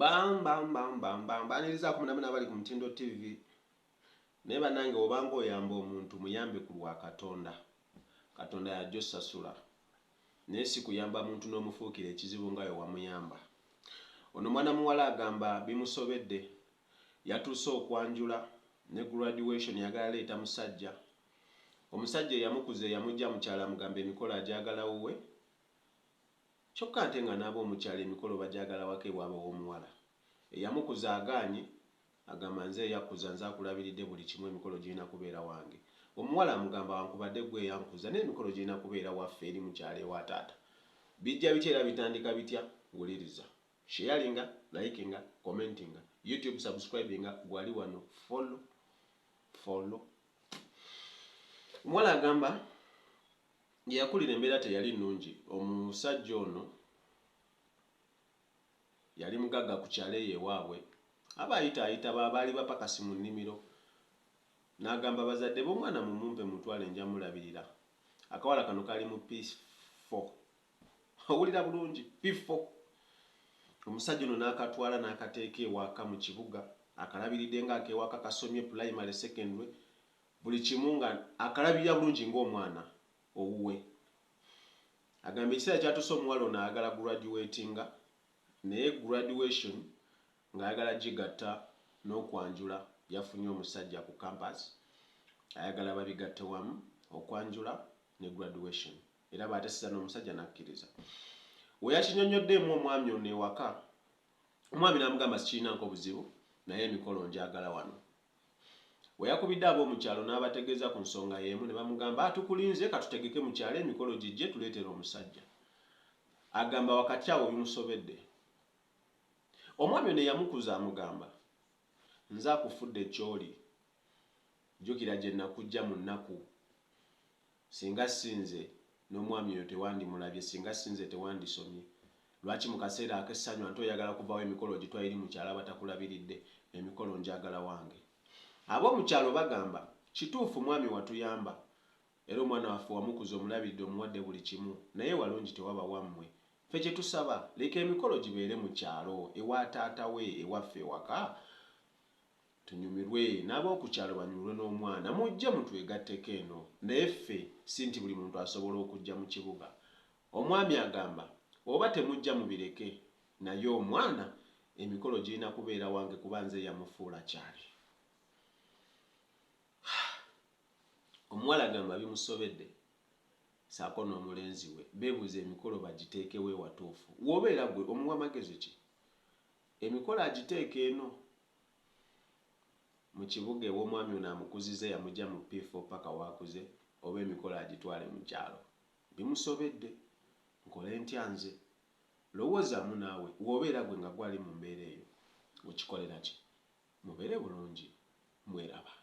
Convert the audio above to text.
Bam bam bam bam bam banirizaako munamuna abali ku Mutindo TV naye banange obanga oyamba omuntu muyambe ku lwa Katonda. Katonda yajja osasula naye si kuyamba muntu n'omufuukira ekizibu nga we wamuyamba. Ono mwana muwala agamba bimusobedde yatuuse okwanjula ne graduation yagala leeta musajja. Omusajja eyamukuza eyamujja mukyalo amugamba emikolo agyagala wuwe Kyokka ate nga n'ab'omu kyalo emikolo bagyagala waka ewaabwe w'omuwala. Eyamukuza agaanye, agamba nze eyakkuza nze akulabiridde buli kimu emikolo girina kubeera wange. Omuwala amugamba wankubadde ggwe eyankuza naye emikolo girina kubeera waffe eri mu kyalo ewa taata. Bijja bitya era bitandika bitya? Wuliriza. Sharinga, likinga, commentinga, YouTube subscribinga gwe ali wano follow, follow. Omuwala agamba Gye yakulira embeera teyali nnungi. Omusajja ono yali mugagga ku kyalo eyo ewaabwe. Aba ayitaayita baali bapakasi mu nnimiro n'agamba bazadde be omwana mumumpe mutwale nja mulabirira. Akawala kano kaali mu P4. Owulira bulungi P4. Omusajja ono n'akatwala n'akateeka ewaka mu kibuga akalabiridde ng'akewaka kasomye pulayimale, secondary Buli kimu nga akalabirira bulungi ng'omwana owuwe. Agamba ekiseera kyatuuse omuwala ono ayagala graduatinga naye graduation ng'ayagala gigatta n'okwanjula. Yafunye omusajja ku campus ayagala babigatte wamu okwanjula ne graduation era baateseza n'omusajja n'akkiriza. We yakinyonnyoddeemu omwami ono ewaka, omwami n'amugamba sikirinaako buzibu naye emikolo ngyagala wano. We yakubidde ab'omu kyalo n'abategeeza ku nsonga y'emu ne bamugamba, Tukulinze katutegeke mu kyalo emikolo gijje tuleetere omusajja. Agamba wakati awo bimusobedde. Omwami ono eyamukuza amugamba, Nze akufudde ky'oli. Jjukira gye nakuggya mu nnaku. Singa si nze, n'omwami oyo tewandimulabye, singa si nze tewandisomye. Lwaki mu kaseera ak'essanyu ante oyagala kuvaawo emikolo ogitwale eri mu kyalo abatakulabiridde? Emikolo ngyagala wange. Ab'omu kyalo bagamba, Kituufu mwami watuyamba era omwana waffe wamukuza omulabiridde omuwadde buli kimu naye ewalungi tewaba wammwe. Ffe kye tusaba leka emikolo gibeere mu kyalo ewa taata we ewaffe ewaka Tunyumirwe n'ab'oku kyalo banyumirwe n'omwana. Mujje mutwegatteko eno. Naye ffe si nti buli muntu asobola okujja mu kibuga. Omwami agamba, Oba temujja mubireke, naye omwana emikolo girina kubeera wange kuba nze eyamufuula ky'ali. Omuwala agamba bimusobedde ssaako n'omulenzi we beebuuza emikolo bagiteeke wa ewatuufu. W'obeera ggwe omuwa magezi ki? Emikolo agiteeke eno? Mu kibuga ew'omwami ono amukuziza eyamugya mu P4 paka waakuze oba emikolo agitwale mu kyalo. Bimusobedde. Nkole ntya nze? Lowoozaamu naawe w'obeera gwe nga gwe ali mu mbeera eyo okikolera ki? Mubeere bulungi. Mweraba.